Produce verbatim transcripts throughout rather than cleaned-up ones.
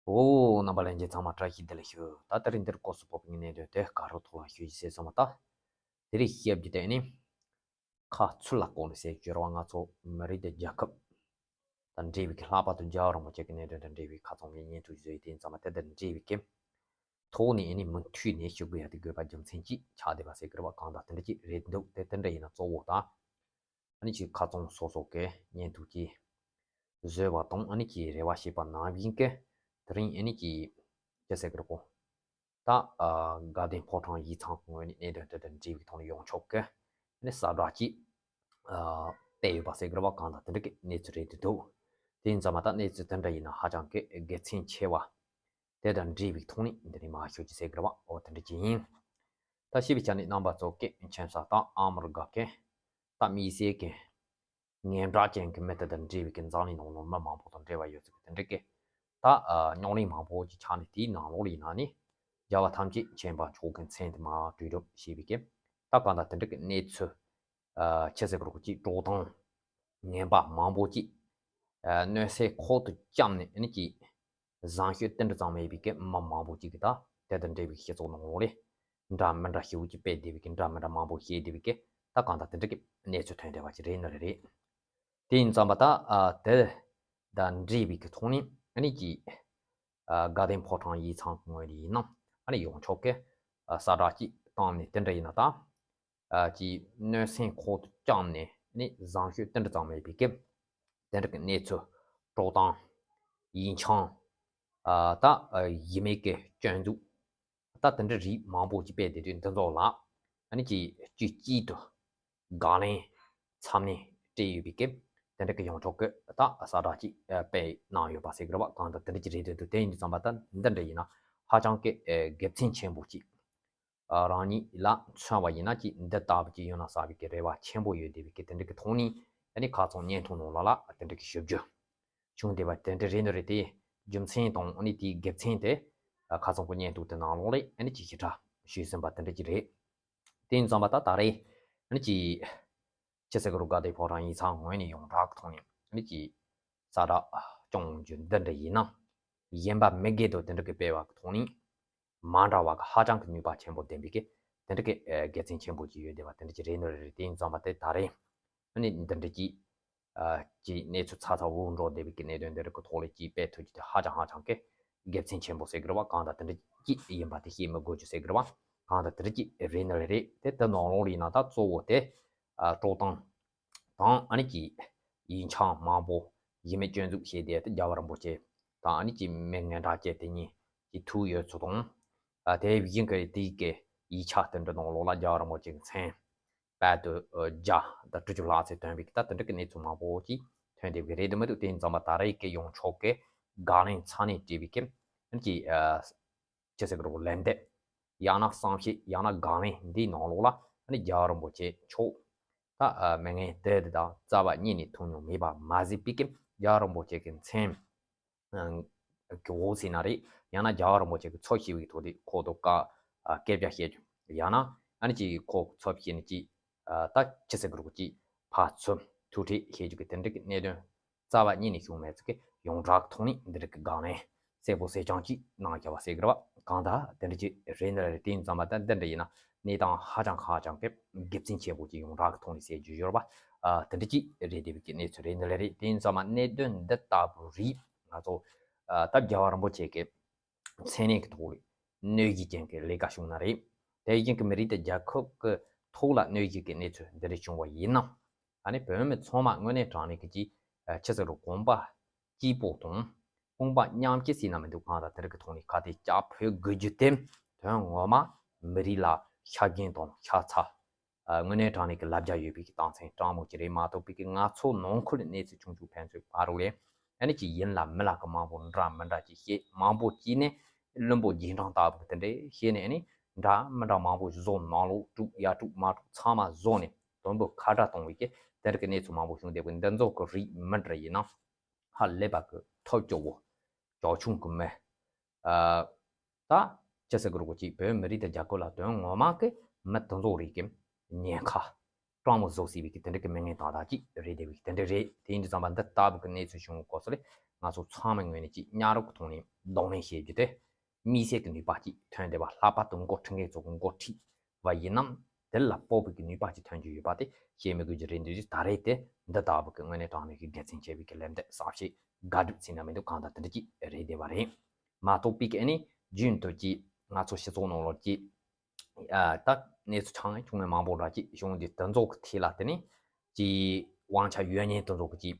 ཨོ། རྣམ་པ་ལྷན་རྒྱས་ཚང་མ་བཀྲ་ཤིས་བདེ་ལེགས་ཞུ། ད་ལྟ་རིང་འདིར་སྐོར་སུ་བབས་པའི་གནད་དོན་དེ་ག་རོ་ཐོག་ལ་ཞུ་ཞིག་ཟེར་སོང་བ་ད། དེ་རིང་བཤད་རྒྱུ་དེ་ནི། ཁ་ཚུར་ལ་བཀོད་ནས་ཟེར་རྒྱུ་རེད་བ། ང་ཚོ་མི་རིགས་དང་རྒྱལ་ཁབ་དང་འབྲེལ་བའི་གི་ལྷག་པར་དུ་རྒྱལ་བ་རིན་པོ་ཆེ་གི་གནད་དོན་དང་འབྲེལ་བའི་ཁ་ཚང་གི་བརྙན་ཐུང་བཟོས་དེ་ཡིན་ཙང་མ་དེ་དང་འབྲེལ་བའི་གི་ཐོག་ནས་ཨ་ནི་མུ་མཐུད་ནས་ཞུ་དགོས་ཡ་དེ་དགོས་པ་རྒྱུ་མཚན་གཅིག་ཆགས་བསྡད་པ་ཟེར་གི་རེད་བ། གང་ལྟར་དེ་འདྲ་ཅིག་རེད་འདུག་དེ་དེ་འདྲ་ཡིན་ན་གཙོ་བོ་དང་། ཨ་ནི་ཅིག་ཁ་ཚང་སོ་སོ་གི་བརྙན་ཐུང་ཅིག་བཟོས་པ་དང་ཨ་ནི་ཅིག་རེ་བ་བྱས་པ་ནང་བཞིན་གི་དེ་རིང་ཨ་ནི་ཅིག་ཅི་ཟེར་གི་རེད་གོ། ད་ཨ་དགའ་ལྡན་ཕོ་བྲང་ཡིག་ཚང་གི་ངོས་ནས་གནད་དོན་དེ་དང་འབྲེལ་བའི་ཐོག་ནས་ཡོངས་ཁྱབ་ཀྱི་ཨ་ནི་གསལ་བསྒྲགས་ཅིག་ཨ་སྤེལ་ཡོད་པ་ཟེར་གི་རེད་བ། གང་ལྟར་དེ་འདྲ་གི་གནས་ཚུལ་རེད་འདུག་དེ་ཡིན་ཙང་མ་ད་གནས་ཚུལ་དེ་འདྲ་ཡིན་ན་ཧ་ཅང་གི་དགེ་མཚན་ཆེ་བ། དེ་དང་འབྲེལ་བའི་ཐོག་ནས་འདི་ནས་མར་ཞུ་རྒྱུ་ཟེར་གི་རེད་བ། འོ་དེ་འདྲ་ཅིག་ཡིན། ད་ཞིབ་ཆ་ནས་རྣམ་པ་ཚོ་སྐད་མཁྱེན་ས་དང་ཨ་མར་དགའ་མཁན། ད་དམིགས་བསལ་གྱི་ངན་བྲག་ཅན་གྱི་མི་དེ་དང་འབྲེལ་བའི་གི་འཛམ་གླིང་ནང་ལོགས་མི་མང་པོ་དང་འབྲེལ་བ་ཡོད་ཚུལ་གྱི་དེ་འདྲ་གི་ད་རྙོག་གླེང་མང་པོ་ཅིག་ཆགས་ནས། དེའི་ནང་ལོགས་ལ་ཡིན་ན་ནི་རྒྱལ་བ་ཐམས་ཅད་མཁྱེན་པ་མཆོག་གི་མཚན་དེ་མར་བྲིས་སྒྲུབ་བྱས་པའི་གི་ད་གང་ལྟར་དེ་འདྲ་གི་གནས་ཚུལ་ཨ་ཅི་ཟེར་གི་རེད་གོ། ཅིག་དཀྲོག་གཏམ་ངན་པ་མང་པོ་ཅིག་ཨ་གནོད་སེམས་ཁོག་ཏུ་བཅངས་ནས་ཨ་ནི་ཅིག་བཟང་སྤྱོད་དེ་འདྲ་ཙམ་མེད་པའི་གི་མི་མང་པོ་ཅིག་གིས་ད་དེ་དང་འབྲེལ་བའི་སྤྱི་ཚོགས་ནང་ལོགས་ལ་འདྲ་མི་འདྲ་ཞེ་པོ་ཅིག་སྤེལ་བསྡད་པའི་གི་འདྲ་མི་འདྲ་མང་པོ་བཤད་བསྡད་པའི་གི་ད་གང་ལྟར་དེ་འདྲ་གི་གནས་ཚུལ་ཐོན་བསྡད་པ་ཅིག་རེད་ནི་རེད། དེ་ཡིན་ཙང་མ་ད་ཨ་དེ་དང་འབྲེལ་བའི་གི་ཐོག་ནས་ཨ་ནི་ཅིག་ཨ་དགའ་ལྡན་ཕོ་བྲང་ཡིག་ཚང་གི་ངོས་ནས་ཡིན་ན་ཨ་ནི་ཡོངས་ཁྱབ་ཀྱི་ཨ་གསལ་བསྒྲགས་ཅིག་བཏང་ནས་དེ་འདྲ་ཡིན་ན་ད། ཨ་ཅིག་གནོད་སེམས་ཁོག་ཏུ་བཅངས་ནས་ནི་བཟང་སྤྱོད་དེ་འདྲ་ཙམ་མེད་པའི་གི་དེ་འདྲ་གི་གནས་ཚུལ་དཀྲོག་གཏམ་ཡིག་ཆང་ཨ་ད་ཨ་ཡིན་མིན་གི་སྐྱོན་འཛུགས་ད་དེ་འདྲ་རིགས་མང་པོ་ཅིག་སྤེལ་བསྡད་དུས་འདི་ཚོ་ལ་ཨ་ནི་ཅིག་དཀྱུས་གཅིག་ཏུ་དགག་ལན་ཚ་ནན་སྤྲད་ཡོད་པའི་གི་དེ་འདྲ་གི་ཡོངས་ཁྱབ་ཀྱི་ད་གསལ་བསྒྲགས་ཅིག་ཨ་སྤེལ་གནང་ཡོད་པ་ཟེར་གི་རེད་བ། གང་ལྟར་དེ་འདྲ་ཅིག་རེད་འདུག་དེ་ཡིན་དུས་ཙམ་པ་ད་འདི་འདྲ་ཡིན་ན་ཧ་ཅང་གི་ཨ་དགེ་མཚན་ཆེན་པོ་ཅིག་ཨ་རང་ཉིད་ལ་མཚོན་པ་ཡིན་ན་ཅིག་འདི་ལྟ་བུ་ཅིག་ཡོང་ན་བསམ་པའི་གི་རེ་བ་ཆེན་པོ་ཡོད་བསྡད་པའི་གི་དེ་འདྲ་གི་ཐོག་ནས་ཨ་ནི་ཁ་ཚང་བརྙན་ཐུང་ནང་ལོགས་ལ་དེ་འདྲ་གི་ཞིབ་འཇུག་བྱུང་བསྡད་པ་དེ་འདྲ་རེད་ནི་རེད། དེ་རྒྱུ་མཚན་དང་ཨ་ནི་དེའི་དགེ་མཚན་དེ་ཨ་ཁ་ཚང་གི་བརྙན་ཐུང་དེ་ནང་ལོགས་ལ་ཨ་ནི་ཅིག་ཞིབ་ཕྲ་ཞུས་ཟིན་པ་དེ་འདྲ་ཅིག་རེད། དེ་ཡིན་ཙང་མ་ད་ད་རེས་ཨ་ནི་ཅིག་ཅི་ཟེར་གི་རེད། དགའ་ལྡན་ཕོ་བྲང་ཡིག་ཚང་ངོས་ནས་ཡོངས་གྲགས་ཀྱི་ཐོག་ནས་ཨ་ནི་ཅིག་གསལ་བསྒྲགས་སྐྱོང་རྒྱུ་འདི་འདྲ་ཡིན་ན། གཞན་པ་མི་སྒེར་དུ་དེ་འདྲ་གི་སྤེལ་བ་གི་ཐོག་ནས་མ་འདྲ་བ་གི་ཧ་ཅང་གི་ནུས་པ་ཆེན་པོ་ལྡན་པའི་གི་དེ་འདྲ་གི་ཨ་དགེ་མཚན་ཆེན་པོ་ཅིག་ཡོད་བསྡད་པ་དེ་འདྲ་ཅིག་རེད་ནི་རེད། དེ་ཡིན་ཙང་མ་དེ་ད་རེས་ཨ་ནི་འདི་འདྲ་ཅིག་ཨ་ཅིག་གནས་ཚུལ་ཚ་ཚ་འུར་འུར་འགྲོ་བསྡད་པའི་གི་གནད་དོན་འདི་རིགས་ཀྱི་ཐོག་ལ་ཅིག་སྤེལ་ཐུབ་རྒྱུ་དེ་ཧ་ཅང་ཧ་ཅང་གི་དགེ་མཚན་ཆེན་པོ་ཟེར་གི་རེད་བ། གང་ལྟར་དེ་འདྲ་ཅིག་ཡིན་པ་དེ་བཤད་མི་དགོས་རྒྱུ་ཟེར་གི་རེད་བ། གང་ལྟར་དེ་འདྲ་ཅིག་རེད་ནི་རེད། དེ་དེ་ནང་ལོགས་ལ་ཡིན་ན་ད་གཙོ་བོ་དེ་ཨ་དཀྲོག་གཏམ་དང་ཨ་ནི་ཅིག་ཡིག་ཆང་མང་པོ་ཡིན་མིན་སྐྱོན་འཛུགས་བྱས་ཏེ་དེ་རྒྱལ་བ་རིན་པོ་ཆེ་དང་ཨ་ནི་ཅིག་མི་ངན་དྲག་ཅན་དེ་གཉིས་ཀྱི་ཐུག་ཡོད་ཚུལ་དང་། ཨ་དེ་བཞིན་གྱི་དེའི་གི་ཡིག་ཆ་དེ་འདྲ་ནང་ལོགས་ལ་རྒྱལ་བ་རིན་པོ་ཆེ་གི་མཚན་དཔལ་དུ་བརྒྱ་དང་དྲུག་ཅུ་ལྷག་ཙམ་ཐོན་པའི་ད་དེ་འདྲ་གི་གནས་ཚུལ་མང་པོ་ཅིག་ཐོན་བསྡད་པའི་རེད་འདུག་མི་འདུག་དེ་ཡིན་ཙང་མ་ད་རེས་ཀྱི་ཡོངས་ཁྱབ་ཀྱི་དགག་ལན་ཚ་ནན་སྤྲད་པའི་གི་ཅི་ཟེར་གི་རེད། ལན་འདེབས་ཡང་ན་བསམ་ཤེས་ཡང་ན་དགག་ལན་འདིའི་ནང་ལོགས་ལ་ཨ་ནི་རྒྱལ་བ་རིན་པོ་ཆེ་མཆོག་ད་ཨ་མི་ངན་དེ་དེ་དང་རྩ་བ་ཉིད་ནས་ཐུག་མྱོང་མེད་པ་མ་ཟད་པའི་གི་རྒྱལ་བ་རིན་པོ་ཆེ་གི་མཚན་གི་འོག་ཟེར་ན་རེད། ཡང་ན་རྒྱལ་བ་རིན་པོ་ཆེ་གི་ཚབ་ཞུས་པའི་ཐོག་དེ་ཁོ་དང་བཀའ་ཨ་སྐད་ཆ་བཤད་རྒྱུ། ཡང་ན་ཨ་ནི་ཅིག་ཁོ་ཚབ་བྱས་ནས་ཅིག་ཨ་ད་ཅི་ཟེར་གི་རེད་གོ། ཅིག་ཕར་ཚུར་ཐུག་འཕྲད་བྱེད་རྒྱུ་གི་དེ་འདྲ་གི་གནད་དོན་རྩ་བ་ཉིད་ནས་བྱུང་མེད་ཚུལ་གི་ཡོངས་གྲགས་ཐོག་ནས་འདི་འདྲ་གི་དགག་ལན་གསལ་པོ་གསལ་རྐྱང་ཅིག་གནང་བཞག་པ་ཟེར་གི་རེད་བ། གང་ལྟར་དེ་འདྲ་ཅིག་རེད་ནི་རེད། དེ་ཡིན་ཙང་མ་ད་འདི་འདྲ་ཡིན་ན་གནས་སྟངས་ཧ་ཅང་ཧ་ཅང་གི་དགེ་མཚན་ཆེན་པོ་ཅིག་ཡོངས་གྲགས་ཀྱི་ཐོག་ནས་གསལ་རྒྱུ་ཡོད་རེད་བ། ཨ་དེ་འདྲ་ཅིག་རེད་བསྡད་པའི་གི་གནས་ཚུལ་རེད་ནི་རེད། དེ་ཡིན་ཙང་མ་གནད་དོན་འདི་ལྟ་བུ་རིགས་ང་ཚོ་ཨ་ད་རྒྱལ་བ་རིན་པོ་ཆེ་གི་མཚན་གནས་ཀྱི་ཐོག་ལ་གནོད་གཞི་ཅན་གྱི་ལས་ཀ་བྱུང་ན་རེད། དེ་བཞིན་གྱི་མི་རིགས་དང་རྒྱལ་ཁབ་ཀྱི་ཐོག་ལ་གནོད་གཞི་གི་གནས་ཚུལ་འདི་འདྲ་བྱུང་བ་ཡིན་ན། ཨ་ནི་བོད་མི་ཚང་མ་དངོས་གནས་དྲང་གནས་ཀྱི་ཅིག་ཨ་ཅི་ཟེར་རོ། གོམ་པ་གཅིག་པོ་དང་དཔུང་པ་མཉམ་གཤིབ་ཟེར་ན་མི་འདུག་གང་ལྟར་དེ་རིགས་ཀྱི་ཐོག་ནས་ཁ་གཏད་བཅག་ཕོད་དགོས་རྒྱུ་དེ་དོན་ངོ་མ་མི་རིགས་ལ་ཆ་རྐྱེན་དང་ཤ་ཚ། ཨ་དངོས་གནས་དྲང་གནས་ཀྱི་ལབ་རྒྱ་ཡོད་པའི་གི་རྟགས་མཚན་སྤྲང་མོ་ཅིག་རེད་མ་གཏོགས་པའི་གི་ང་ཚོ་ནང་ཁུལ་གནས་ཚུལ་ཆུང་ཆུང་ཕན་ཚུན་ཕ་རོལ་ལས་ཨ་ནི་ཅིག་ཡིན་ལ་མིན་ལ་གི་མང་པོ་འདྲ་མི་འདྲ་ཅིག་བཤད། མང་པོ་ཅིག་ནས་བླུན་པོ་རྗེས་འབྲང་ལྟ་བུ་དེ་འདྲ་བཤད་ནས་ཨ་ནི་འདྲ་མི་འདྲ་མང་པོ་བཟོ། ནང་ལོགས་དཀྲུག་ཡ་དཀྲུག་མ་དཀྲུག་ཚང་མ་བཟོ་ནས་དོན་དུ་ཁ་བྲལ་གཏོང་བའི་གི་དེ་འདྲ་གི་གནས་ཚུལ་མང་པོ་བྱུང་བསྡད་པའི་འདི་ཚོ་གི་རིགས་མི་འདྲ་ཡིན་ན། ཧ་ལས་པ་གི་ཐབས་སྐྱོ་བོ། ཅོག་ཆུང་གི་མི། ཨ་ད་ཅི་ཟེར་གི་རེད་གོ། ཅིག་བོད་མི་རིགས་དང་རྒྱལ་ཁབ་ལ་དོན་ངོ་མ་གི་མི་དེ་ཚོ་རིགས་ཀྱི་ཉེན་ཁ་ སྤྲང་མོ་བཟོ་སྲིད་པའི་གི་དེ་འདྲ་གི་མི་ངན་དག་དག་ཅིག་རེད་བསྡད་པའི་གི་དེ་འདྲ་རེད། དེ་ཡིན་དུས་ཙམ་པ་འདི་ལྟ་བུ་གི་གནས་ཚུལ་བྱུང་བའི་སྐབས་སུ་ལས་ང་ཚོ་ཚང་མའི་ངོས་ནས་ཅིག་ཉག་རོགས་ཀྱི་ཐོག་ནས་གདོང་ལེན་བྱེད་རྒྱུ་དེ། དམིགས་བསལ་གྱི་ནུས་པ་ཅིག་ཐོན་བསྡད་པ། ལྷག་པར་དུ་འགོ་ཁྲིད་མཁན་ཚོ་གི་འགོ་ཁྲིད་པ་ཡིན་ནམ། དེ་ལ་དཔག་པའི་གི་ནུས་པ་ཅིག་ཐོན་རྒྱུ་ཡོད་པ་དེ་བཤད་མི་དགོས་རྒྱུ་རེད། འདུག་ད་རེས་དེ་འདི་ལྟ་བུ་གི་དངོས་གནས་དྲང་གནས་ཀྱི་དགེ་མཚན་ཆེ་བའི་གི་ལན་འདེབས་གསར་བཤད་དགག་སྒྲུབ་ཚིག་ན་མི་འདུག་གང་ལྟར་དེ་འདྲ་ཅིག་རེད་བསྡད་པ་རེད། མ་གཏོགས་པའི་གི་ཨ་ནི་རྒྱུན་དུ་ཅིག་ང་ཚོ་སྤྱི་ཚོགས་ནང་ལོགས་ཀྱི་ཨ་ད་གནས་ཚུལ་ཆུང་ངུ་ཆུང་ངུ་མང་པོ་འདྲ་ཅིག་བྱུང་དུས་དེ་ཚོ་གི་ཐད་ལ་དེ་ནི་ཅིག་དབང་ཆ་ཡོད་མཁན་དེ་ཚོ་གི་ཅིག་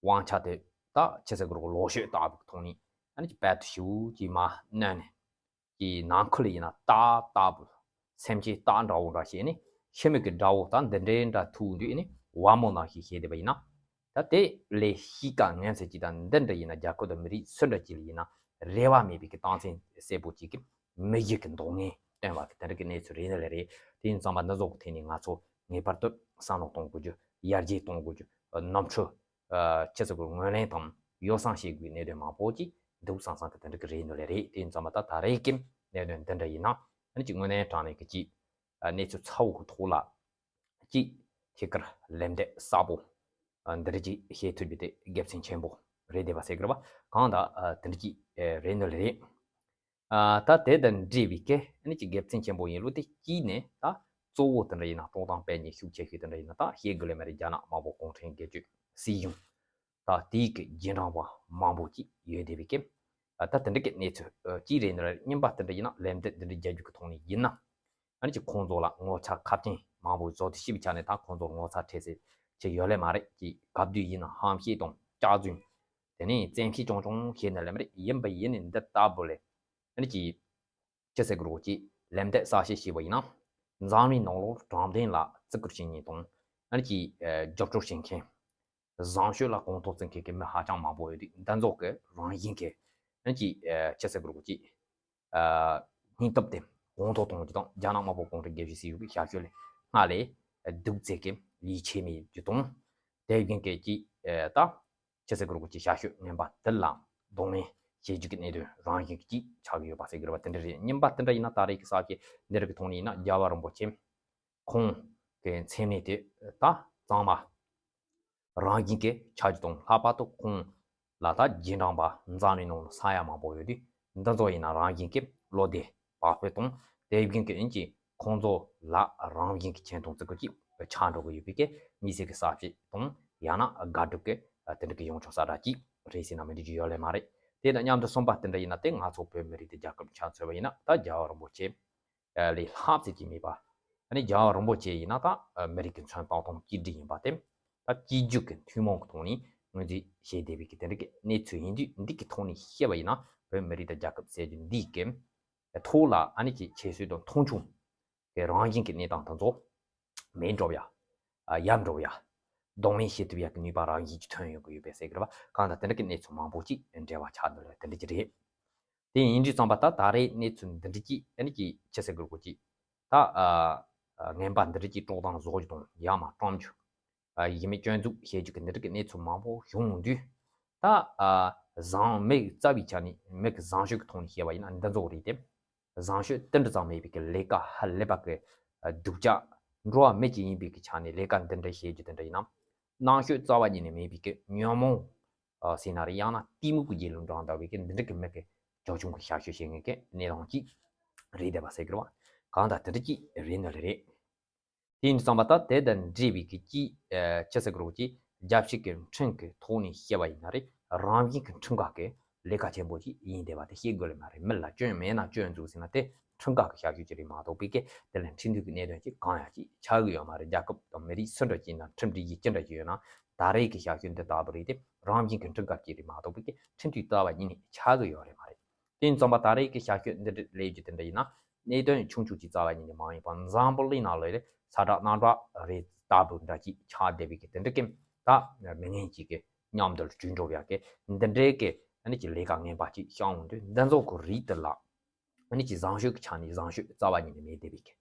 དབང་ཆ་དེ་ད་ཆི་ཟེར་དགོས་རེད། ལོག་ཤོས་ལྟ་བུ་གི་ཐོག་ནས་ཨ་ནི་ཅིག་དཔལ་དུ་ཞེ་པོ་ཅིག་མར་གནོན་ནས་ཀྱི་ནང་ཁུལ་ཡིན་ན་ཏག་ཏག་པོ་སེམས་ཅན་སྟག་འདྲ་བོ་འདྲ་ཞིག་ནི་ཤི་མིག་གི་དགྲ་བོ་དང་འདི་འདྲའི་འདྲ་ཐུག་འདུག་ནི་བ་མོ་ནང་བཞིན་བྱས་བསྡད་པ་ཡིན་ན། ད་དེ་ལས་གཤིས་ཀ་ངན་ཚད་ཅིག་དང་འདི་འདྲ་ཡིན་ན་རྒྱལ་ཁབ་དང་མི་རིགས་སུ་འདྲ་ཅིག་ལ་ཡིན་ན་རེ་བ་མེད་པའི་གི་རྟགས་མཚན་གསལ་པོ་ཅིག་གི་མི་གཞི་གི་མདོག་ངན་སྟོན་པ་གི་དེ་འདྲ་གི་གནས་ཚུལ་རེད་ནི་ལས་རེད། དེ་ཡིན་ཙང་མ་འདི་ཚོ་གི་ཐད་ནས་ང་ཚོ་ངེས་པར་དུ་བསམ་བློ་གཏོང་དགོས་རྒྱུ། ཡར་རྒྱས་གཏོང་དགོས་རྒྱུ། ནོར་འཁྲུལ། ཨ་ཆི་ཟེར་དགོས། ངོས་ལེན་དང་ཡོ་བསྲང་བྱེད་དགོས་གནད་དོན་མང་པོ་ཅིག་འདུག་བསམ་བསམ་གི་དེ་འདྲ་གི་རེད་འདུག་ལེ་རེད། དེ་ཡིན་ཙང་མ་ད་ད་རེས་ཀྱི་གནད་དོན་འདི་འདྲ་ཡིན་ན་ཨ་ནི་ཅིག་དངོས་གནས་དྲང་གནས་ཀྱི་ཅིག་ཨ་གནས་ཚུལ་ཚ་བོ་གི་ཐོག་ལ་ཅིག་ཐད་ཀར་ལན་འདེབས་གསལ་པོ་ཨ་འདི་འདྲ་ཅིག་བྱེད་ཐུབ་རྒྱུ་དེ་དགེ་མཚན་ཆེན་པོ་རེད་བསྡད་པ་ཟེར་གི་རེད་པ། གང་ད་ཨ་དེ་འདྲ་ཅིག་ཨེ་རེད་འདུག་ལེ་རེད། ཨ་ད་དེ་དང་འབྲེལ་བའི་གི་ཨ་ནི་ཅིག་དགེ་མཚན་ཆེན་པོ་ཡིན་ལུགས་དེ་གཅིག་ནས་ད་གཙོ་བོ་དེ་འདྲ་ཡིན་ན་དཀྲོག་གཏམ་སྤེལ་མཁན་ཤུགས་ཆེ་ཤོས་དེ་འདྲ་ཡིན་ན་ད་བཤད་དགོས་ལེ་མ་རེད། རྒྱ་ནག་དམར་པོ་གུང་ཁྲན་སྒེར་གཅོད་སྲིད་གཞུང་ད་དེའི་གི་རྗེས་འབྲང་པ་མང་པོ་ཅིག་ཡོད་བསྡད་པའི་གི་ཨ་ད་དེ་འདྲ་གི་གནས་ཚུལ་ཨ་གཅིག་རེད་འདུག་ལེ། གཉིས་པ་དེ་འདྲ་ཡིན་ན་ལན་འདེབས་དེ་འདྲ་རྒྱག་རྒྱུ་གི་ཐོག་ནས་ཡིན་ན། ཨ་ནི་ཅིག་ཁོང་ཚོ་ལ་ངོ་ཚ་ཁ་རྐྱེན་མང་པོ་བཟོ་དེ་ཤི་བའི་ཆ་ནས་ད་ཁོང་ཚོར་ངོ་ཚ་འཕྲད་སའི་ཆེ་ཡོད་ལེ་མ་རེད། ཅིག་གབ་དུས་ཡིན་ན་ཧམ་བཤད་དང་སྐྱག་རྫུན། དེ་ནས་བཙན་ཤེད་ཅུང་ཅུང་བཤད་ནི་ལེ་མ་རེད། ཡིན་པ་ཡིན་ནི་འདི་ལྟ་བུ་ལེ། ཨ་ནི་ཅིག་ཅི་ཟེར་དགོས་རེད། ཅིག་ལན་འདེབས་གསལ་བཤད་བྱས་པ་ཡིན་ན། འཛམ་གླིང་ནང་ལོགས་དྲང་བདེན་ལ་བརྩི་བཀུར་བྱེད་མཁན་དང་། ཨ་ནི་ཅིག་ཨ་རྒྱབ་སྐྱོར་བྱེད་མཁན། བཟང་སྤྱོད་ལ་གོང་མཐོར་བརྩི་མཁན་གྱི་མི་ཧ་ཅང་མང་པོ་ཡོད་དུས་འདི་ཚོ་གི་རང་བཞིན་གྱི་ཨ་ནི་ཅིག་ཨ་ཅི་ཟེར་དགོས་རེད། ཅིག་ཨ་སྙིང་སྟོབས་དེ་གོང་མཐོར་གཏོང་རྒྱུ་དང་རྒྱ་ནག་དམར་པོ་གུང་ཁྲན་སྒེར་གཅོད་སྲིད་གཞུང་གི་ཞབས་ཞུ་ལས་སྔར་ལས་སྡུག་ཚད་ཀྱི་ཡིད་ཆེས་མེད་རྒྱུ་དང་། དེ་བཞིན་གྱི་ཅིག་ཨ་ད་ཅི་ཟེར་དགོས་རེད། ཅིག་ཞབས་ཞུ་ངན་པ་དེ་ལ་གདོང་ལེན་བྱེད་རྒྱུ་གི་གནད་དོན་རང་བཞིན་གྱི་ཅིག་ཆགས་ཀྱི་ཡོད་པ་ཟེར་གྱི་རེད་པ། དེ་འདྲ་རེད། གཉིས་པ་དེ་འདྲ་ཡིན་ན་ད་རེས་ཀྱི་གསར་བཤད་འདི་རིགས་ཀྱི་ཐོག་ནས་ཡིན་ན་རྒྱལ་བ་རིན་པོ་ཆེ་ཁོང་གི་མཚན་གནས་དེ་ད་གཙང་མ་རང་བཞིན་གྱི་ཆགས་རྒྱུ་དང་། ལྷག་པར་དུ་ཁོང་ལ་ད་རྗེས་འབྲང་པ་འཛམ་གླིང་ནང་ལ་ས་ཡ་མང་པོ་ཡོད་དུས་འདི་ཚོ་ཡིན་ན་རང་བཞིན་གྱི་བློ་བདེ་བག་ཕེབས་དང་། དེ་བཞིན་གྱི་ཨིན་ཅི་ཁོང་ཚོ་ལ་རང་བཞིན་གྱི་མཁྱེན་མཐོང་བརྩི་བཀུར་ཅིག་ཆགས་འགྲོ་གི་ཡོད་པའི་གི་མི་སེར་གྱི་གསར་བཤད་དང་ཡང་ན་དགག་སྒྲུབ་ཀྱི་དེ་འདྲ་གི་ཡོང་ཆོག་ས་འདྲ་ཅིག་རེད་ཟེར་ན་མི་འགྲིག་རྒྱུ་ཡོད་ལེ་མ་རེད། དེ་དང་མཉམ་དུ་གསུམ་པ་དེ་འདྲ་ཡིན་ན་དེ་ང་ཚོ་བོད་མི་རིགས་དེ་རྒྱལ་ཁབ་ཆ་མཚོན་པ་ཡིན་ན་ད་རྒྱལ་བ་རིན་པོ་ཆེ་ལས་ལྷག་ཙམ་ཅིག་མེད་པ། ཨ་ནི་རྒྱལ་བ་རིན་པོ་ཆེ་ཡིན་ན་ད་མི་རིགས་ཀྱི་མཚོན་རྟགས་དང་གཅིག་སྒྲིལ་ཡིན་པ་དེ། ད་གཅིག་གྱུར་གྱི་ཐུན་མོང་གི་ཐོག་ནས་ངོས་འཛིན་བྱས་བསྡད་པའི་གི་དེ་འདྲ་གི་གནས་ཚུལ་ཡིན་དུས་འདི་གི་ཐོག་ནས་བཤད་པ་ཡིན་ན་བོད་མི་རིགས་དང་རྒྱལ་ཁབ་ཟེར་རྒྱུ་འདི་གི་ཐོག་ལ་ཨ་ནི་ཅིག་ཁྱད་གསོད་དང་མཐོང་ཆུང་གི་རང་བཞིན་གྱི་གནས་སྟངས་དེ་ཚོ་མེད་འགྲོ་བ་ཡ། ཨ་ཡལ་འགྲོ་བ་ཡ། གདོང་ལེན་བྱེད་ཐུབ་ཡ་གི་ནུས་པ་རང་བཞིན་གྱིས་ཐོན་ཡོང་གི་ཡོད་པས་ཟེར་གི་རེད་པ། གང་ལྟར་དེ་འདྲ་གི་གནས་ཚུལ་མང་པོ་ཅིག་འབྲེལ་བ་ཆགས་འདུག་ལ་དེ་འདྲ་ཅིག་རེད། དེ་ཡིན་དུས་ཙམ་པ་ད་ད་རེས་གནས་ཚུལ་འདི་འདྲ་ཅིག་ཨ་ནི་ཅིག་ཅི་ཟེར་དགོས་རེད། ཅིག་ད་ཨ་ཨ་ངན་པ་འདི་འདྲ་ཅིག་དཀྲོག་གཏམ་བཟོ་རྒྱུ་དང་ཡང་མ་བཀྲམ་རྒྱུ། ཨ་ཡིན་མིན་སྐྱོན་འཛུགས་བྱེད་རྒྱུ་གི་འདི་འདྲ་གི་གནས་ཚུལ་མང་པོ་བྱུང་དུས། ད་ཨ་བཟང་མི་རྩ་བའི་ཆ་ནས་མི་གི་བཟང་སྤྱོད་ཀྱི་ཐོག་ནས་བཤད་པ་ཡིན་ན་འདི་ཚོ་རེད་དེ། བཟང་སྤྱོད་དེ་འདྲ་ཙམ་མེད་པའི་གི་ལས་ཀ་ཧ་ལས་པ་གི་སྡུག་ཅག་འགྲོ་བ་མི་གཅིག་ཡིན་པའི་གི་ཆ་ནས་ལས་ཀ་འདི་འདྲ་བྱེད་རྒྱུ་དེ་འདྲ་ཡིན་ན། རྣམ་དཔྱོད་རྩ་བ་ཉིད་ནས་མེད་པའི་གི་ཉོན་མོངས་ཟེར་ན་རེད། ཡང་ན་གཏི་མུག་གི་རྒྱུད་ལ་འགྲོ་འདྲ་བའི་གི་འདི་འདྲ་གི་མི་གི་ཅོ་ཆུང་གི་ཞབས་ཞུ་བྱེད་མཁན་གི་གནས་སྟངས་ཅིག་རེད་བསྡད་པ་ཟེར་གི་རེད་བ། གང་ལྟར་དེ་འདྲ་ཅིག་རེད་འདོད་ལེ་རེད། དེ་ཡིན་དུས་ཙམ་པ་ད་དེ་དང་འབྲེལ་བའི་གི་ཅིག་ཨ་ཅི་ཟེར་དགོས་རེད། ཅིག་རྒྱལ་སྤྱི་གི་ཁྲིམས་ཀྱི་ཐོག་ནས་བཤད་པ་ཡིན་ན་རེད། རང་བཞིན་གྱི་ཁྲིམས་འགལ་གྱི་ལས་ཀ་ཆེན་པོ་ཅིག་ཡིན་བསྡད་པ་དེ་བཤད་དགོས་ལེ་མ་རེད། མི་ལ་སྐྱོན་མེད་ན་སྐྱོན་འཛུགས་ཟེར་ན་དེ་ཁྲིམས་འགལ་གྱི་ཞབས་ཞུ་ཅིག་རེད་མ་གཏོགས་པའི་གི་དེ་ལ་ཁྲིམས་མཐུན་གྱི་གནད་དོན་ཅིག་གང་ཡང་ཅིག་ཆགས་ཀྱི་ཡོད་མ་རེད། རྒྱལ་ཁབ་དང་མི་རིགས་སུ་འདྲ་ཅིག་ཡིན་ན་ཁྲིམས་སྒྲིག་གཞི་ཅི་འདྲ་ཅིག་ཡོད་ན་ད་རེས་ཀྱི་ཞབས་ཞུ་འདི་ལྟ་བུ་རེད་དེ་རང་བཞིན་གྱི་ཁྲིམས་འགལ་གྱི་རེད་མ་གཏོགས་པའི་གི་ཁྲིམས་མཐུན་རྩ་བ་ཉིད་ནས་ཆགས་ཀྱི་ཡོད་རེད་མ་རེད། དེ་ཡིན་ཙམ་པ་ད་རེས་ཀྱི་ཞབས་ཞུ་འདི་འདྲ་ལས་རྒྱུ་དེ་འདྲ་ཡིན་ན་གནད་དོན་ཆུང་ཆུང་ཅིག་རྩ་བ་ཉིད་ནས་མ་ཡིན་པ་འཛམ་བུ་གླིང་ནང་ལོགས་ལ་ཚ་དྲག་སྣ་དྲག་རེད་ལྟ་བུ་འདྲ་ཅིག་ཆགས་བསྡད་པའི་གི་དེ་འདྲ་གི་ད་མི་ངན་ཅིག་གི་མཉམ་དུ་འགྲོ་འགྲོ་བ་གི་འདི་འདྲའི་གི་ཨ་ནི་ཅིག་ལས་ཀ་ངན་པ་ཅིག་བཤམས་འོང་དུས་འདི་ཚོ་གི་རིགས་དེ་ལ་ཨ་ནི་ཅིག་བཟང་སྤྱོད་ཀྱི་ཆ་ནས་བཟང་སྤྱོད་རྩ་བ་ཉིད་ནས་མེད་བསྡད་པའི་གི་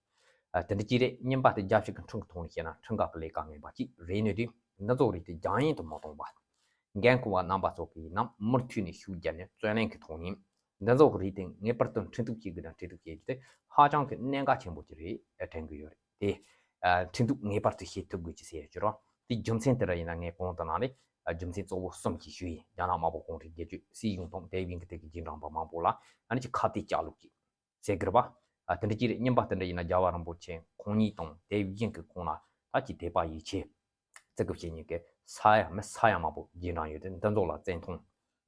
ཨ་དེ་འདྲ་ཅིག་རེད། གཉིས་པ་དེ་རྒྱལ་སྤྱི་གི་ཁྲིམས་ཀྱི་ཐོག་ནས་བཤད་ན་ཁྲིམས་འགལ་གི་ལས་ཀ་ངན་པ་ཅིག་རེད་ནོ་དུས་འདི་ཚོ་རིགས་དེ་རྒྱང་ཡན་དུ་མ་གཏོང་བ། འགན་ཁུར་བ་རྣམ་པ་ཚོ་གིས་ནམ་མུ་མཐུད་ནས་ཤུགས་བརྒྱབ་ནས་བརྩོན་ལེན་གྱི་ཐོག་ནས་འདི་ཚོ་གི་རིགས་དེ་ངེས་པར་དུ་འཁྲུན་གཏུག་བྱེད་དགོས་དང་འཁྲུན་གཏུག་བྱེད་རྒྱུ་དེ་ཧ་ཅང་གི་གནད་འགག་ཆེན་པོ་ཅིག་རེད་དྲན་གྱི་ཡོད་རེད་དེ། ཨ་ཁྲིན་ཏུའུ་ངེས་པར་དུ་བྱེད་ཐུབ་དགོས་ཀྱི་ཟེར་ཡོད་ཀྱི་རེད། དེ་རྒྱུ་མཚན་དེ་འདྲ་ཡིན་ན། ངས་གོང་དུ་ནང་ནས་ཨ་རྒྱུ་མཚན་གཙོ་བོ་གསུམ་ཅིག་ཞུས་ཡིན། རྒྱ་ནག་དམར་པོ་གུང་ཁྲན་རྒྱལ་གཅེས་སྲིད་གཞུང་དང་དེ་བཞིན་གྱི་དེ་གི་རྗེས་འབྲང་པ་མང་པོ་ལ་ཨ་ནི་ཅིག་ཁ་གཏད་གཅོག་ལུགས་ཀྱི་ཟེར་དགོས་རེད་པ། ཨ་དེ་འདྲ་ཅིག་རེད། གཉིས་པ་དེ་འདྲ་ཡིན་ན། རྒྱལ་བ་རིན་པོ་ཆེ་ཁོང་ཉིད་དང་དེ་བཞིན་གྱི་ཁོང་ལ་ད་ཅིག་དད་པ་ཡིད་ཆེས་བརྩི་དགོས་བྱེད་མཁན་གྱི་ས་ཡ་མི་ས་ཡ་མང་པོ་རྗེས་འབྲང་ཡོད་དེ། འདི་ཚོ་ལ་བརྩི་མཐོང་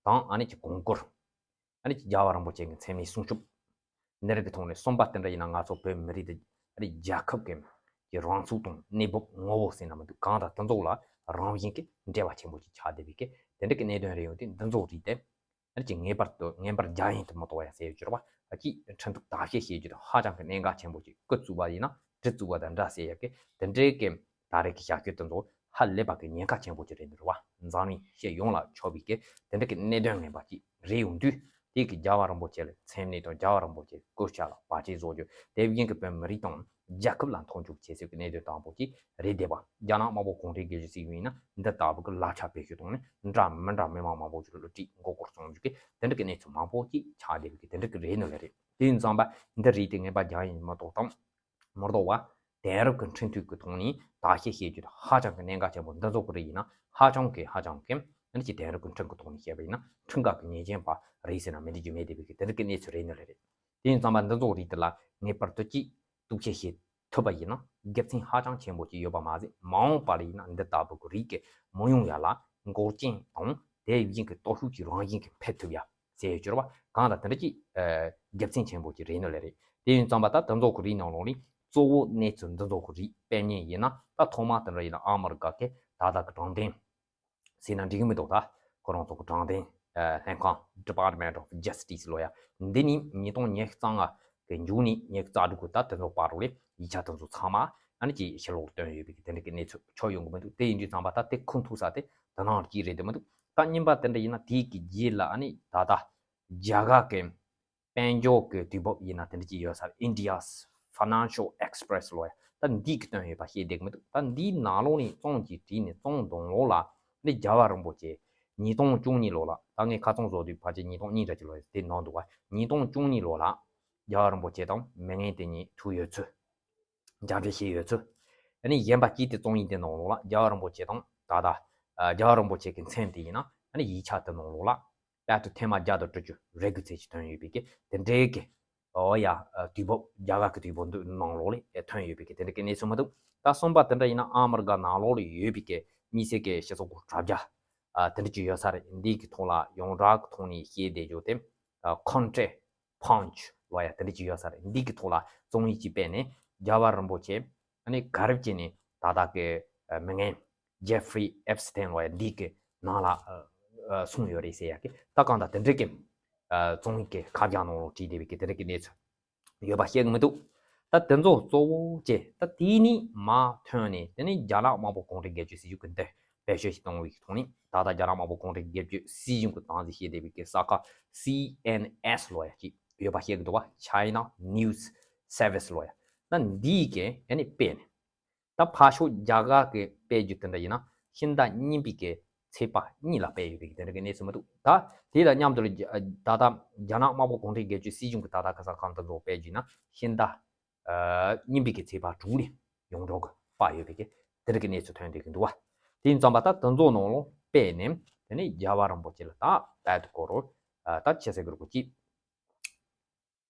དང་ཨ་ནི་ཅིག་གོང་བཀུར། ཨ་ནི་རྒྱལ་བ་རིན་པོ་ཆེ་གི་མཚན་སྨད་སྲུང་སྐྱོབ། འདི་རིགས་ཀྱི་ཐོག་ནས། གསུམ་པ་དེ་འདྲ་ཡིན་ན། ང་ཚོ་བོད་མི་རིགས་དེ་ཨ་ནི་རྒྱལ་ཁབ་ཀྱི་ཀྱི་རང་ཚུགས་དང་གནས་བབ་ངོ་བོ་ཟེར་ན་མི་འདུག། གང་ལྟར་དེ་ཚོ་ལ་རང་བཞིན་གྱི་འབྲེལ་བ་ཆེན་པོ་ཅིག་ཆགས་བསྡད་པའི་གི་དེ་འདྲ་གི་གནད་དོན་རེད། ཡོང་དུས་འདི་ཚོ་རིགས་དེ་ཨ་ནི་ཅིག་ངེས་པར་དུ་ངན་པར་རྒྱག་ཡིན་དུ་མི་གཏོང་ཡ་ཟེར་ཡོད་ཀྱི་རེད་པ། ཨ་ཅིག་ཁྲིན་ཏུའུ་དར་ཞེ་བྱེད་རྒྱུ་དེ་ཧ་ཅང་གི་གནད་འགག་ཆེན་པོ་ཅིག། སྐུ་བཙུགས་པ་ཡིན་ན་གྲི་བཙུགས་པ་དང་འདྲ་ཟེར་ཡ་གི་དེ་འདྲའི་གི་ད་རེས་ཀྱི་བྱ་སྤྱོད་དེ་ཚོ་ཧ་ལས་པ་གི་ཉེན་ཁ་ཆེན་པོ་ཅིག་རེད་འདུག་རེད་པ། འཛམ་གླིང་སྤྱི་ཡོངས་ལ་ཁྱབ་པའི་གི་དེ་འདྲ་གི་གནད་དོན་ངན་པ་ཅིག་རེད། ཡོང་དུས་དེ་གི་རྒྱལ་བ་རིན་པོ་ཆེ་ལ་མཚན་སྨད་དང་རྒྱལ་བ་རིན་པོ་ཆེ་སྐུ་ཕྱྭ་ལ་བར་ཆད་བཟོ་རྒྱུ། དེ་བཞིན་གི་བོད་མི་རིགས་དང་རྒྱལ་ཁབ་ལ་མཐོང་ཆུང་བྱེད་སྲོལ་གི་གནད་དོན་དང་པོ་ཅིག་རེད་བསྡད་པ། རྒྱ་ནག་དམར་པོ་གུང་ཁྲན་རྒྱལ་གཅེས་སྲིད་གཞུང་ཡིན་ན་འདི་ལྟ་བུ་གི་ལག་ཆ་བེད་སྤྱོད་བཏང་ནས་འདྲ་མི་འདྲ་མི་མང་མང་པོ་ཅིག་ལ་བློ་འདྲི་མགོ་སྐོར་གཏོང་རྒྱུ་གི་དེ་འདྲ་གི་གནས་ཚུལ་མང་པོ་ཅིག་ཆགས་བསྡད་པའི་གི་དེ་འདྲ་གི་རེད་ནི་ལས་རེད། དེ་ཡིན་ཙང་པ་འདི་རིགས་དེ་ངན་པ་རྒྱག་ཡིན་མ་གཏོགས་དང་མ་གཏོགས་པ། དེང་རབས་ཀྱི་འཕྲིན་ཐུང་གི་ཐོག་ནས་བརྟག་དཔྱད་བྱེད་རྒྱུ་དེ་ཧ་ཅང་གི་གནད་འགག་ཆེན་པོ། འདི་ཚོ་གི་རིགས་ཡིན་ན་ཧ་ཅང་གི་ཧ་ཅང་གི་ཨ་ནི་ཅིག་དེང་རབས་ཀྱི་འཕྲིན་གྱི་ཐོག་ནས་བཤད་པ་ཡིན་ན་འཕྲིན་ཁག་གི་ཉེས་ཅན་པ་རེད་ཟེར་ན་མི་འགྲིག་རྒྱུ་མེད་བསྡད་པའི་གི་དེ་འདྲ་གི་གནས་ཚུལ་རེད་ནི་ལས་རེད། དེ་ཡིན་ཙང་པ་འདི་ཚོ་རིགས་དེ་ལ་ངེས་པར་དུ་ཅིག་གཏུག་བཤེར་བྱེད་ཐུབ་པ་ཡིན་ན། དགེ་མཚན་ཧ་ཅང་ཆེན་པོ་ཅིག་ཡོད་པ་མ་ཟད། མ་འོངས་པ་ལ་ཡིན་ན་འདི་ལྟ་བུ་གི་རིགས་ཀྱི་མི་ཡོང་ཡ་ལ་འགོག་རྐྱེན་དང་དེ་བཞིན་གྱི་སྟོབས་ཤུགས་ཀྱི་རང་བཞིན་གྱི་འཕེལ་ཐུབ་ཡ་ཟེར་ཡོད་ཀྱི་རེད་པ། གང་ལྟར་དེ་འདྲ་ཅིག་ཨ་དགེ་མཚན་ཆེན་པོ་ཅིག་རེད་ནི་ལས་རེད། དེ་ཡིན་ཙང་པ་ད་དེ་ཚོ་གི་རིགས་ནང་ལོགས་ནས་གཙོ་བོ་གནས་ཚུལ་འདི་ཚོ་གི་རིགས་སྤེལ་མཁན་ཡིན་ན། ད་ཐོག་མ་དེ་འདྲ་ཡིན་ན་ཨ་མི་རི་ཀ་གི་ད་ལྟ་གི་དྲང་བདེན་ཟེར་ན་འགྲིག་གི་མི་འདུག། ད་ཁོ་རང་ཚོ་གི་དྲང་བདེན་ཨ་ལྷན་ཁང་Department of Justice ལོ་ཡ། འདི་ནི་ཉིས་སྟོང་ཉི་ཤུ་རྩ་ལྔ་གི་མཇུག་ནས་ཉི་ཤུ་རྩ་དྲུག་གི་ད་དེ་ཚོ་བར་དུ་ལས་ཡིག་ཆ་དེ་ཚོ་ཚང་མ་ཨ་ནི་ཅིག་ཕྱི་ལོགས་ལ་བཏོན་ཡོད་པའི་གི་དེ་འདྲ་གི་གནས་ཚུལ་ཆགས་ཡོང་གི་མི་འདུག། དེ་ཡིན་དུས་ཙང་པ་ད་དེ་ཁུངས་ཐུག་ས་དེ་དེ་ནང་གཅིག་རེད་དེ་མི་འདུག། ད་གཉིས་པ་དེ་འདྲ་ཡིན་ན་དེའི་གི་རྗེས་ལ་ཨ་ནི་ད་ལྟ་རྒྱ་གར་གི་དཔལ་འབྱོར་གྱི་དུས་བབ་ཡིན་ན་དེ་འདྲ་ཅིག་ཡོད་ས་རེད། India's Financial Express ལོ་ཡ། ད་འདི་གི་བཏོན་ཡོད་པ་ཤེས་བསྡད་ཀྱི་མི་འདུག། ད་འདིའི་ནང་ལོགས་ནས་རྩོམ་ཅིག་བྲིས་ནས་རྩོམ་དང་ལོགས་ལ་འདི་རྒྱལ་བ་རིན་པོ་ཆེ་ཉིས་སྟོང་བཅུ་གཉིས་ལོ་ལ། ད་ངས་ཁ་རྩང་བཟོ་དུས་ཕལ་ཆེར་ཉིས་སྟོང་གཉིས་འདྲ་ཅིག་ལོ་ཡ་དེ་ནང་འདུག་བ། ཉིས་སྟོང་བཅུ་གཉིས་ལོ་ལ་རྒྱལ་བ་རིན་པོ་ཆེ་དང་མི་ངན་དེ་གཉིས་ཐུག་ཡོད་ཚུལ། མཇལ་འཕྲད་བྱས་ཡོད་ཚུལ། ཨ་ནི་གཞན་པ་གཅིག་དེ་རྩོམ་ཡིག་དེ་ནང་ལོགས་ལ་རྒྱལ་བ་རིན་པོ་ཆེ་དང་ད་ལྟ་ཨ་རྒྱལ་བ་རིན་པོ་ཆེ་གི་མཚན་དེ་ཡིན་ན་ཨ་ནི་ཡིག་ཆ་དེ་ནང་ལོགས་ལ་དཔལ་དུ་ཐེངས་མ་བརྒྱ་དང་དྲུག་ཅུ་རེ་དགུ་ཚེས་ཀྱི་ཐོན་ཡོད་པའི་གི་དེ་འདྲའི་གི་ཨོ་ཡ་ཨ་དུས་བབ། རྒྱ་གར་གི་དུས་བབ་འདི་ནང་ལོགས་ལ་ཨེ་ཐོན་ཡོད་པའི་གི་དེ་འདྲའི་གི་གནས་ཚུལ་མི་འདུག། ད་གསུམ་པ་དེ་འདྲ་ཡིན་ན་ཨ་མི་རི་ཀ་ནང་ལོགས་ལ་ཡོད་པའི་གི་དམིགས་བསལ་གི་སྤྱི་ཚོགས་གི་དྲ་རྒྱ་ཨ་དེ་འདྲ་ཅིག་ཡོད་ས་རེད། འདི་གི་ཐོག་ལ་ཡོངས་གྲགས་གི་ཐོག་ནས་བཤད་བསྡད་རྒྱུ་དེ་ཨ་Counter Punch ལོ་ཡ་དེ་འདྲ་ཅིག་ཡོད་ས་རེད། འདི་གི་ཐོག་ལ་རྩོམ་ཡིག་ཅིག་སྤེལ་ནས་རྒྱལ་བ་རིན་པོ་ཆེ་ཨ་ནི་ག་རེ་བྱས་ནས་ད་ལྟ་གི་ཨ་མི་ངན་Jeffrey Epstein ལོ་ཡ་འདི་གི་ནང་ལ་ཨ་ཨ་སོང་ཡོད་རེད་ཟེར་ཡ་གི་ད་གང་ལྟར་དེ་འདྲ་གི་ཨ་རྩོམ་ཡིག་གི་ཁ་བྱང་ནང་ལ་བྲིས་བསྡད་པའི་གི་དེ་འདྲ་གི་གནས་ཚུལ་ཡོད་པ་ཤེས་ཀྱི་མི་འདུག། ད་དེ་ཚོ་གཙོ་བོ་བྱས། ད་དེ་ནས་མར་ཐོན་ནས་དེ་ནས་རྒྱ་ནག་དམར་པོ་གུང་ཁྲན་རྒྱལ་གཅེས་སྲིད་གཞུང་གི་འདི་བེད་སྤྱོད་ཞིག་གཏོང་བའི་ཐོག་ནས། ད་ལྟ་རྒྱ་ནག་དམར་པོ་གུང་ཁྲན་རྒྱལ་གཅེས་སྲིད་གཞུང་གི་སྟངས་འཛིན་བྱེད་བསྡད་པའི་གི་གསར་ཁ་སི་ཨེན་ཨེས་ལོ་ཡ་ཅིག་ཡོད་པ་ཤེས་ཀྱི་འདུག་བ། China News Service ལོ་ཡ། ད་འདིའི་གི་ཨ་ནི་སྤེལ་ནས། ད་ཕར་ཕྱོགས་རྒྱ་གར་གི་སྤེལ་རྒྱུ་དེ་འདྲ་ཡིན་ན་ཤིང་རྟ་རྙིང་པའི་གི་ཚེས་པ་གཉིས་ལ་སྤེལ་ཡོད་པའི་གི་དེ་འདྲ་གི་གནས་ཚུལ་མི་འདུག། ད་དེ་དང་མཉམ་དུ་ལ་རྒྱ་ད་ལྟ་རྒྱ་ནག་དམར་པོ་གུང་ཁྲན་རྒྱལ་གཅེས་སྲིད་གཞུང་གི་ད་ལྟ་གི་གསར་ཁ་དེ་ཚོ་སྤེལ་རྒྱུ་ཡིན་ན་ཤིང་རྟ་ཨ་རྙིང་པའི་གི་ཚེས་པ་དྲུག་ལ་ཡོངས་གྲགས་གི་སྤར་ཡོད་པའི་གི་དེ་འདྲ་གི་གནས་ཚུལ་ཐོན་བསྡད་ཀྱི་འདུག་བ། དེ་ཡིན་ཙང་པ་ད་དེ་ཚོ་ནང་ལ་སྤེལ་ནས་དེ་ནས་རྒྱལ་བ་རིན་པོ་ཆེ་ལ་ད་དཔལ་དུ་སྐོར་རོ། ཨ་ད་ཆེ་སེ་གི་རུ་གོ་ཅི།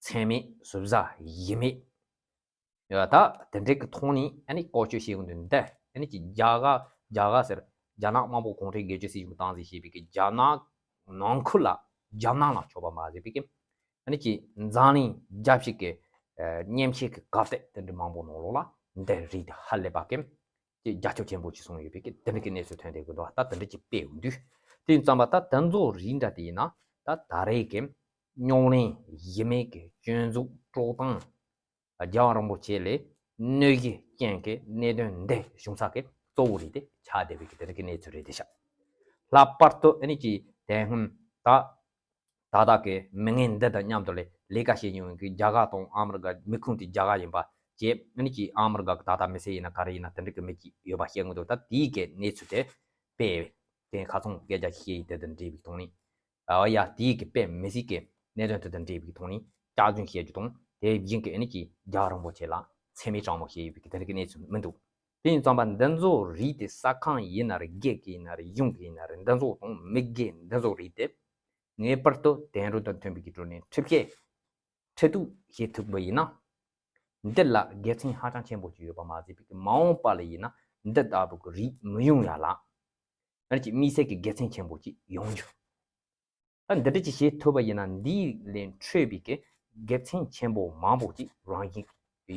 མཚན་སྨད་ཟུར་ཟ་ཡིན་མེད། ཡ་ད་དེ་འདྲའི་གི་ཐོག་ནས་ཨ་ནི་བཀོལ་སྤྱོད་བྱེད་ཀྱི་འདུག། འདི་ཨ་ནི་ཅིག་རྒྱ་གར་རྒྱ་གར་ཟེར་རྒྱ་ནག་དམར་པོ་གུང་ཁྲན་རྒྱལ་གཅེས་སྲིད་གཞུང་སྟངས་འཛིན་བྱེད་པའི་གི་རྒྱ་ནག་ནང་ཁུལ་ལ་རྒྱ་ནག་ལ་ཆོག་པ་མ་ཟད་པའི་གི་ཨ་ནི་ཅིག་འཛམ་གླིང་རྒྱལ་སྤྱི་གི་ཨ་མཉམ་ཞུགས་གི་གར་སྟེགས་དེ་འདྲ་མང་པོ་ནང་ལོགས་ལ་འདི་རིགས་དེ་ཧ་ལས་པ་གི་ཅིག་རྒྱ་ཁྱབ་ཆེན་པོ་ཅིག་སོང་ཡོད་པའི་གི་དེ་འདྲ་གི་གནས་ཚུལ་ཐོན་བསྡད་ཀྱི་འདུག། ད་དེ་འདྲ་ཅིག་སྤེལ་ཡོང་དུས། དེ་ཙམ་པ་ད་དེ་ཚོ་རིགས་འདྲ་དེ་ཡིན་ན་ད་ད་རེས་གི་རྙོག་གླེང་ཡིན་མེད་ཀྱི་སྐྱོན་འཛུགས་དཀྲོག་སྟངས། རྒྱལ་བ་རིན་པོ་ཆེ་ལ་གནོད་གཞི་རྐྱེན་གྱི་གནད་དོན་འདི་བྱུང་ས་གི་གཙོ་བོ་རིགས་དེ་ཆགས་བསྡད་པའི་གི་དེ་རིགས་ཀྱི་གནས་ཚུལ་རེད་དེ་ཤག། ལྷག་པར་དུ་ཨ་ནི་ཅིག་དེ་སྔོན་ད་ད་ལྟ་གི་མི་ངན་འདི་དང་མཉམ་དུ་ལས་ལས་ཀ་བྱེད་མྱོང་བའི་གི་རྒྱ་གར་དང་ཨ་མི་རི་ཀ། མི་ཁུངས་དེ་རྒྱ་གར་ཡིན་པ་བཅས། ཨ་ནི་ཅིག་ཨ་མི་རི་ཀ་གི་ད་ལྟ་མི་སེར་ཡིན་ན་ག་རེ་ཡིན་ན་དེ་འདྲ་གི་མི་ཅིག་ཡོད་པ་བཤད་ཀྱི་འདུག། ད་དེའི་གི་གནས་ཚུལ་དེ་སྤེལ་བས། དེ་ཁ་ཚང་སྐད་ཆ་བཤད་ཡི་དེ་དང་འབྲེལ་བའི་ཐོག་ནས། ཨ་ཡ་དེའི་གི་དཔེ་མི་སྲིད་ཀྱི་གནད་དོན་དེ་དང་འབྲེལ་བའི་ཐོག་ནས་སྐྱག་རྫུན་བཤད་རྒྱུ་དང་། དེ་བཞིན་གྱི་ཨ་ནི་ཅིག་རྒྱལ་བ་རིན་པོ་ཆེ་ལ་ ཚད་མའི་གྲངས་མང་བཤད་ཡོད་པའི་དེ་འདྲ་གི་གནས་ཚུལ་མི་འདུག་དེ་ཡིན་ཙང་པ་འདི་ཚོ་རིགས་དེ་ས་ཁང་ཡིན་ན་རེད། སྒེར་གྱི་ཡིན་ན་རེད། གཞུང་གི་ཡིན་ན་རེད། འདི་ཚོ་དང་མི་སྒེར་འདི་ཚོ་རིགས་དེ་ངེས་པར་དུ་དེང་རབས་དང་མཐུན་པའི་གི་ཐོག་ནས་ཁྲིམས་བཤེར་ཁྲིད་གཏུག་བྱེད་ཐུབ་པ་ཡིན་ན། འདི་ལ་དགེ་མཚན་ཧ་ཅང་ཆེན་པོ་ཅིག་ཡོད་པ་མ་ཟད་པའི་གི་མ་འོངས་པ་ལ་ཡིན་ན་འདི་ལྟ་བུ་གི་རིགས་མི་ཡོང་ཡ་ལ། ཨ་ནི་ཅིག་དམིགས་བསལ་གྱི་དགེ་མཚན་ཆེན་པོ་ཅིག་ཡོང་རྒྱུ། ད་འདི་འདྲ་ཅིག་བྱེད་ཐུབ་པ་ཡིན་ན་འདི་ལས་འཕྲོས་པའི་གི་དགེ་མཚན་ཆེན་པོ་མང་པོ་ཅིག་རང་བཞིན་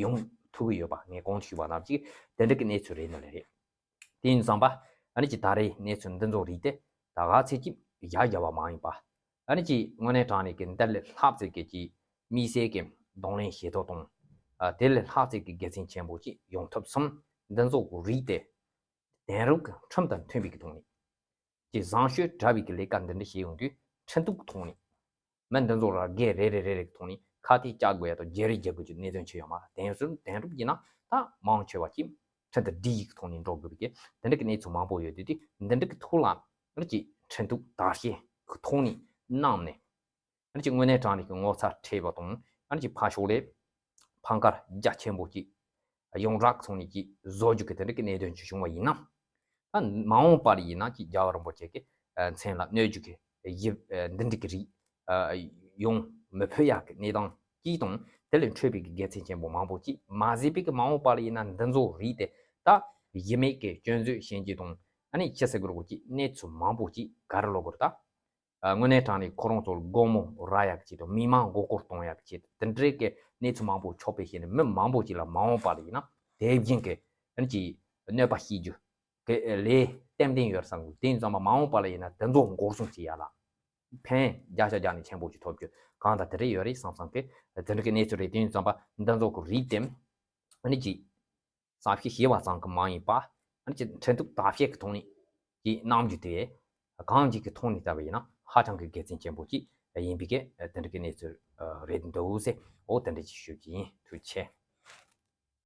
ཡོང་ཐུབ་ཀྱི་ཡོད་པ་ངས་གོང་དུ་ཞུས་པ་ནང་བཞིན་དེ་འདྲ་གི་གནས་ཚུལ་རེད་འདུག་ལེ་རེད། དེ་ཡིན་ཙང་པ་ཨ་ནི་ཅིག་ད་རེས་གནས་ཚུལ་འདི་ཚོ་རིགས་དེ་ད་ག་ཚད་ཅིག་ཡ་ཡ་བ་མ་ཡིན་པ། ཨ་ནི་ཅིག་དངོས་གནས་དྲང་གནས་ཀྱི་འདི་ལས་ལྷག་ཙམ་གྱི་ཅིག་དམིགས་བསལ་གྱི་གདོང་ལེན་བྱེད་ཐབས་དང་། ཨ་དེ་ལས་ལྷག་ཙམ་གྱི་དགེ་མཚན་ཆེན་པོ་ཅིག་ཡོང་ཐབས་སམ། འདི་ཚོ་གི་རིགས་དེ་དེང་རབས་ཀྱི་ཁྲིམས་དང་མཐུན་པའི་གི་ཐོག་ནས། ཀྱི་བཟང་སྤྱོད་དྲ་བའི་གི་ལས་ཀ་འདི་འདྲ་བྱེད་ཡོང་དུས་ཁྲིམས་གཏུག་ཐོག་ནས། མི་འདི་ཚོ་ལ་སྒེར་རེ་རེ་རེ་རེ་གི་ཐོག་ནས་ཁ་གཏད་བཅག་དགོས་ཡ་དང་བརྗེ་རེས་རྒྱག་དགོས་ཀྱི་གནད་དོན་ཆེ་ཡོད་མ་རེད། དེང་སང་དེང་རབས་ཡིན་ན་ད་མང་ཆེ་བ་ཅིག་ཁྲིམས་དང་སྒྲིག་གཞི་གི་ཐོག་ནས་འགྲོ་དགོས་པའི་གི་འདི་འདྲ་གི་གནས་ཚུལ་མང་པོ་ཡོད་དུས་དེ་འདི་འདྲ་གི་ཐོག་ལ་ཨ་ནི་ཅིག་ཁྲིམས་གཏུག་དར་ཤེད་གི་ཐོག་ནས་གནང་ནས། ཨ་ནི་ཅིག་དངོས་གནས་དྲང་གནས་ཀྱི་ངོ་མཚར་ཁྲེལ་བ་དང་ཨ་ནི་ཅིག་ཕར་ཕྱོགས་ལས་ཕམ་ཁ་རྒྱ་ཆེན་པོ་ཅིག་ཡོངས་གྲགས་ཚོགས་ནས་ཅིག་བཟོ་རྒྱུ་གི་དེ་འདྲ་གི་གནད་དོན་ཅིག་བྱུང་བ་ཡིན་ན། ད་མ་འོངས་པ་ལ་ཡིན་ན་ཅིག་རྒྱལ་བ་རིན་པོ་ཆེ་གི་མཚན་ལ་གནོད་རྒྱུ་གི་གཞི་འདི་འདྲ་གི་རིགས་ཡོང་མི་ཕོད་ཡག་གི་གནས་སྟངས་ཅིག་དང་དེ་ལས་འཕྲོས་པའི་གི་དགེ་མཚན་ཆེན་པོ་མང་པོ་ཅིག་མ་ཟད་པའི་གི་མ་འོངས་པ་ལ་ཡིན་ན་འདི་ཚོ་རིགས་དེ་ད་གཞི་མེད་ཀྱི་སྐྱོན་བརྗོད་བྱེད་རྒྱུ་དང་ཨ་ནི་ཅི་ཟེར་དགོས་རེད་གོ་ཅིག་གནས་ཚུལ་མང་པོ་ཅིག་ག་རེ་ལབ་དགོས་རེད་ད། ཨ་དངོས་གནས་དྲང་གནས་ཁོ་རང་ཚོར་དགོང་མོ་ར་ཡག་ཆེད་དུ་མི་མང་མགོ་སྐོར་གཏོང་ཡག་ཆེད་དུ་དེ་འདྲའི་གི་གནས་ཚུལ་མང་པོ་ཕྱོགས་ཕེབས་བྱས་ནས་མི་མང་པོ་ཅིག་ལ་མ་འོངས་པ་ལ་ཡིན་ན་དེ་བཞིན་གི་ཨ་ནི་ཅིག་གནོད་པ་བྱེད་རྒྱུ་གི་ལས་ཏན་ཏན་ཡོད་བསམ་གི། དེ་ཡིན་ཙང་མ་མ་འོངས་པ་ལ་ཡིན་ན་དེ་ཚོ་འགོག་སྲུང་བྱེད་ཡག་ལ་ཕན་བརྒྱ་ཆ་བརྒྱ་ནས་ཆེན་པོ་ཅིག་ཐོབ་རྒྱུ་གང་དང་དེ་འདྲ་ཡོད་རེད་བསམ་བསམ་གི་དེ་འདྲ་གི་གནས་ཚུལ་རེད། དེ་ཡིན་ཙང་པ་འདི་ཚོ་གི་རིགས་དེ་ཨ་ནི་ཅིག་བསམ་ཤེས་བྱས་པ་ཙམ་གྱིས་མ་ཡིན་པ། ཨ་ནི་ཁྲིམས་གཏུག་དར་ཤེད་ཀྱི་ཐོག་ནས་ཀྱི་རྣམ་འགྱུར་དེ་གང་ཅིག་གི་ཐོག་ནས་ལྟ་བ་ཡིན་ན་ཧ་ཅང་གི་དགེ་མཚན་ཆེན་པོ་ཅིག་ཡིན་པའི་གི་དེ་འདྲ་གི་གནས་ཚུལ་རེད་འདུག་ཟེར། འོ་དེ་འདྲ་ཅིག་ཞུ་རྒྱུ་ཡིན། ཐུགས་རྗེ་ཆེ།